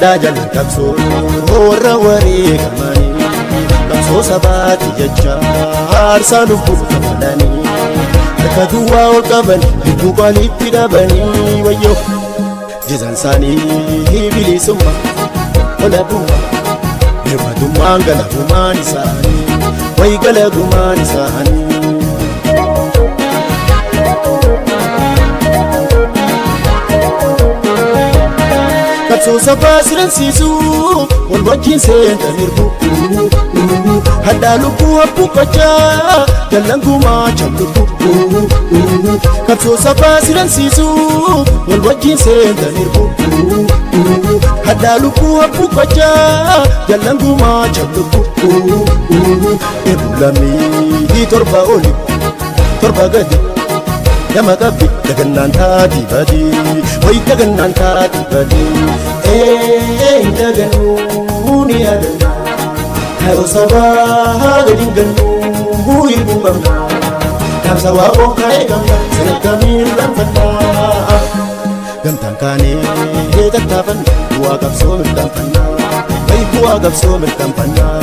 Yaadadhaa jala qabsoo warra wareegamanii qabsoo sabaati jecha aarsaa lubbuu kafalanii harka duwwaa ol qaban lubbuu qaaliitti dhabanii wayyoo jizaan isaanii bilisummaa walabummaa birmadummaan galagumaan isaanii wayi galagumaan isaanii. Qabsoo sabaa siransiisuu wal wajjin seentan hirbu hadhaa lubbuu habbuuffachaa jallan gumaa lubbuu qabsoo sabaa siransiisuu wal wajjin seentan hirbu hadhaa lubbuu habbuuffachaa jallan gumaa lubbuu eebbu lamii torba oli torba gadi. Nama qabdi dagannaan taati badii wayi dagannaan taati badii ee dagannuu ni yaadanna yeroo sabaa gadi hin gannuu hirbuu qabna dhaamsa waaqoo kaa'ee qabna sadarkaa irraanfannaa gamtaan kaanee tattaafanna bu'aa qabsoo mirkaanfannaa wayi bu'aa qabsoo mirkaanfannaa.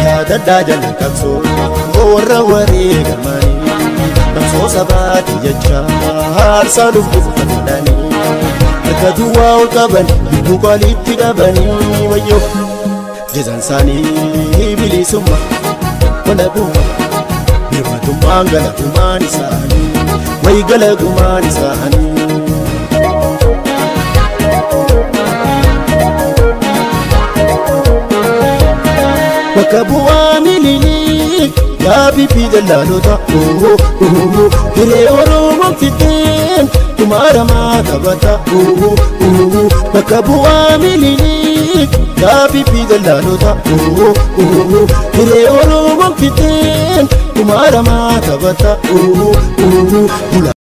Yaadadhaa jala qabsoo warra wareegamanii qabsoo sabaati jecha aarsaa lubbuu kafalanii harka duwwaa ol qaban lubbuu qaaliitti dhabanii wayyoo jizaan isaanii bilisummaa walabummaa birmadummaan galagumaan isaanii wayi galagumaan isaanii. Bakka bu'aa miliilii yaa fi jallaalota hiree Oromoon fixeen kumaaramaa taphata bakka bu'aa miliilii yaa fi jallaalota hiree Oromoon fixeen kumaaramaa taphata.